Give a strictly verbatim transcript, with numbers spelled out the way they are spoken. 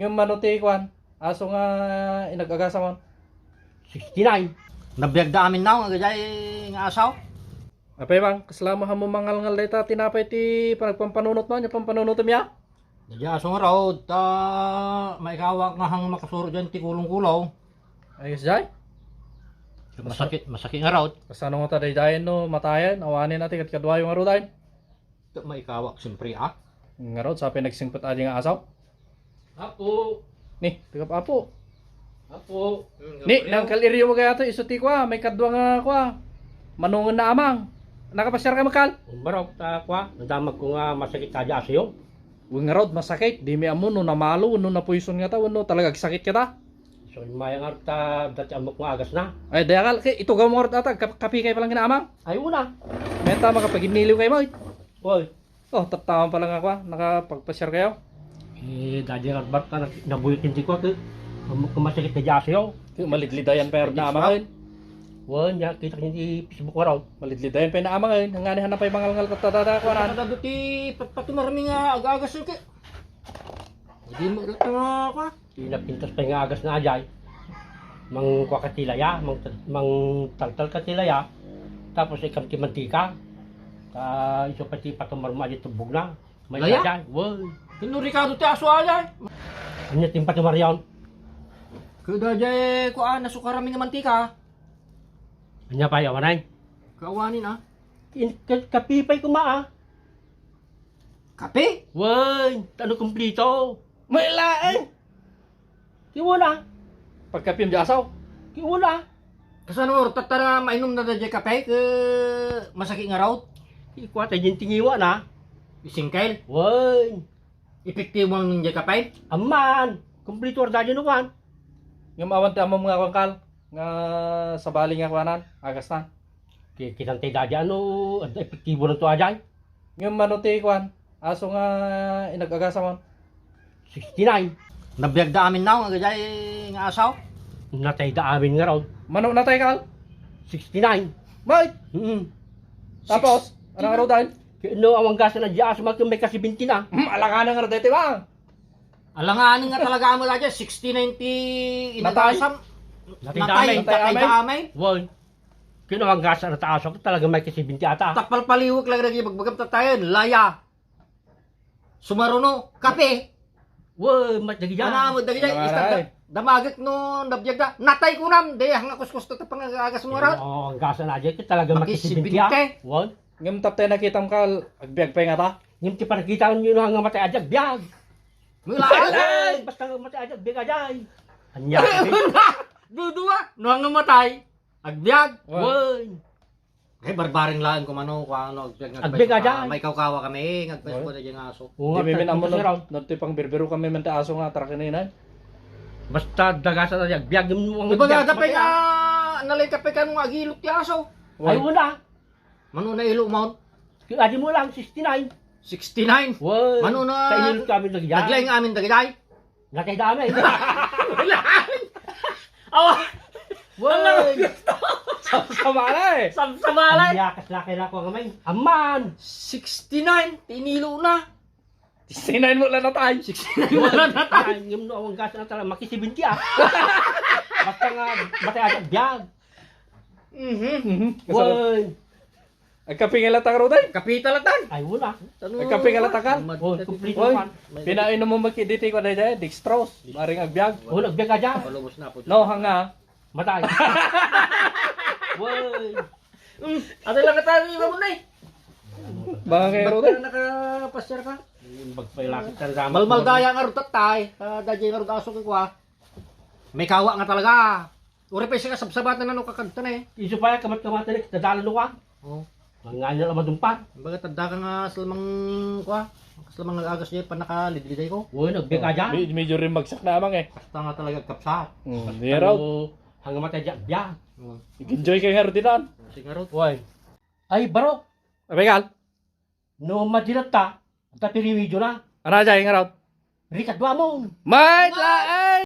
Ngem mano ti kuan, aso nga inag-agasamon? Sixty-nine. Nabiagda amin naw nga gajay nga asaw. Apay bang, kasla mo hammo mangalngal dayta tinapay ti panagpampanunotmo, ania pampanunotem ya? Dayjay aso ngarud, ta maikawak nga hang makasuro diay ti kulong-kulong. Ayos jay? Masakit, masakit ngarud. Kasano ngata daydiay no matayen? Awanen a ti kadkaduayo ngarud ay. Ket maikawak, siyempre, a. Ngarud, sa pay nagsingpet a di nga asaw? Apo. Ni, tagap apo. Apo. Ni, nangkal iriyo mo kaya to, isu ti kua, maikadua nga kua. Manongen na amang. Nakapasiar ka, Makal? Umbarok ta kua, nadamag ko nga masakit ka di asayo. Wen ngarud, masakit. Di mi ammo no namalo, no napoison ngata, wenno talaga agsakit kata. So, maya nga ta, dati ammok nga agasna. Ay, dayakal, kay itugaw mo ngarud ata, kap-, kapi kay palang kinaamang. Ay, una. Meta, makapaginniliw kayo mo. Oy. Oh, tattaman pala nga kwa, nakapagpasiar kayo. Eh, dadi nga bat ka, nag-, nabuyot hindi ko, kay, kum-, kumasakit na di asayo. Kay malidlidayan pa yung naamang. Wan, ya, kita ko yung Facebook ko raw. Malidlidayan pa yung naamang, eh. Hangani hanap pa yung mangalngal tatta, dada, kwa na. Dado ti, pat-, patumarami nga, aga-agas yung kay. Hindi mo, ito nga, kwa. Pinapintas pay nga agasna ajay. Mangkua ka ti laya, mang-, mangtaltal ka ti laya, tapos ikam ti mantika. Ta isu pay ti patumarmo ajay tubbogna. Laya? Ajay, woy. Kinurikado ti aso ajay. Ania ti patumarion? Kada ajay, kuan, nasukaran mi nga mantika. Ania pay, awanen? Kaawanen, a. In-, ka-, kapi pay kuma, a. Kape? Wen, ta no kumplito. May laeng. Ti wala. Pagkapim di asaw. Ti wala. Kasano, tattara mainom na da jay kape? Ke masakit nga raut? Ikua ta jay tingiwa na. Isingkel? Wen. Epektibo ang jay kape? Amman. Kumplito arda jay no kuan. Ngem awan ti ammom nga kuan, Kal, nga sabali nga kuanan, agasna. Ki-, kitantay dadi ano, adda epektibo na to ajay. Ngem mano ti kuan, aso nga inag-agasamon? Sixty-nine. Nabiagda amin naw nga gajay nga asaw? Natayda amin nga raw. Mano natay, Kal? Sixty-nine. May? Mm. Tapos, ano nga raw dahil? Kaya no, awang gasa na di aso, may kasi binti na. Hmm, alanganan nga raw dahil, ba? Alanganan nga talaga amo dahil, sixty-nine ti inag-agasam. Natay. Natay, natay, natay, natay, amay. Wal. Kino ang gasa na taas ako, talaga may kasibinti ata. Tapalpaliwek lang lagi bagbagam tatayen, laya. Sumaruno, kape. Wow, mas dagijay. Ana, mo dagijay, Ay. Isda da-, damagek no, nabiag da. Natay kunam, de, hanga kuskus ta pangagas mo rat. Oo, ang gasa na dyan, talaga makisibinti, ah. Makisibinti. Wow. Ngem taptay nakitam ka, agbiag pay nga ta. Ngem ti panakita nyo no, hanga matay, ajag, biag. Mula Ay, ay. Basta nga matay, ajag, biag, ajay. Anya, Dudua, no, hanga matay. Agbiag? Wen. Kay barbareng laeng kumano, kung ano, agbiag nga Agbiag agbiag ajay. May kawkawa kami, eh, nga agbiag Wen. Ko na dyan nga aso. Oo nga, Di mi min amo, no, no, ti pangbirbiro kami man ti aso nga, tara kanina. Basta dagasa na agbiag mo ang Iba nga agbiag, kapay matay, nga, ah. Nalay kapay ka nung agilot ti aso. Ay, Wen. Wala. Mano na ilo mo? Kaya di mo lang, sixty-nine. Sixty-nine? Wen. Mano na Kainilot kami na dyan. Naglaing amin dagitay? Natay dami. Awa! Woy! Samsama na eh. Samsama na eh. Ang yakas na kailan ko ngayon. Aman! Sixty-nine, tinilo na. Sixty-nine mo lang natay. Sixty-nine mo lang natay. Ay, yung no, ang gas na talaga, makisibinti ah. Basta nga, matay agad, biyag. Mhm. Mhm. Woy! Agkape nga latak, Roday? Kape ta latan. Ay, wala. Agkape nga latak, kan? Oh, kumplito Oy, kan. Pinainom mo makiditi ko na dyan, dextrose. Maring agbiag. Oh, nagbiag ka dyan. Palubos na po. No, hanga. Matay. Woy. Mm, ate lang ka tayo, iba mo na eh. Mga kay Roday? Nakapasyar ka? Magpailakit ka na sa Malmal daya nga rutat tay. Ah, dajay nga rutas ko, ah. May kawa nga talaga. Uri pa siya sabsabatan ano kakanta na eh. Isu pa ya, kamat-kamatan na, kita dalan no ka. Oh. Ang nga niya laman dumpa. Baga tanda ka nga salamang, kwa, salamang nag-agas niya, panakalidliday ko. Woy, nagbe ka dyan. Me-, medyo rin bagsak na amang eh. Basta nga talaga kapsa. Hmm, Basta di raw. Mo, hanggang matay dyan, biya. Oh. Nag-enjoy kayo nga rin dinan. Sigarot. Woy. Ay, barok. Abay, Kal. No, madilat ta. Ang tapiriwidyo na. Ano, Jay, nga raw? Rikadwa mo. May laay!